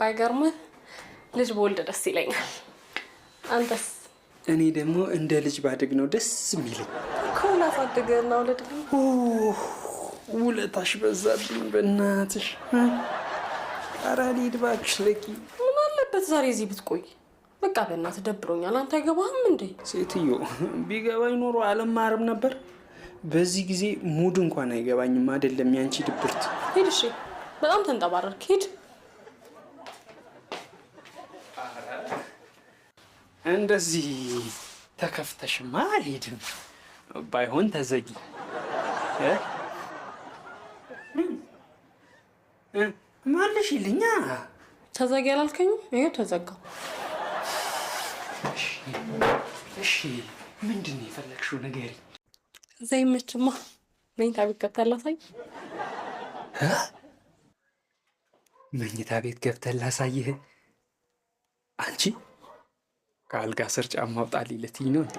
ባይገርምህ ልጅ በወልድ ደስ ይለኛል። አንተስ? እኔ ደግሞ እንደ ልጅ ባድግ ነው ደስ የሚለኝ። እኮ ላሳድግህ እና ውለድልኝ። ውለታሽ በዛብኝ በእናትሽ። ኧረ ልሂድ እባክሽ ለቂ። ምን አለበት ዛሬ እዚህ ብትቆይ? በቃ በእናትህ ደብሮኛል። አንተ አይገባህም እንዴ? ሴትዮ ቢገባኝ ኖሮ አልማርም ነበር። በዚህ ጊዜ mood እንኳን አይገባኝም። አይደለም ያንቺ ድብርት። ሂድ እሺ። በጣም ተንጠባረርክ። ሂድ። እንደዚህ ተከፍተሽማ አልሄድም። ባይሆን ተዘጊ። መልሽልኛ። ተዘጊ አላልከኝም? ይኸው ተዘጋ። እሺ ምንድን ነው የፈለግሽው? ንገሪኝ። እዛ ይመችማ። መኝታ ቤት ገብተህ ላሳይ። መኝታ ቤት ገብተህ ላሳይህ? አንቺ ከአልጋ ስር ጫማ አውጣልኝ ልትይኝ ነው እንዴ?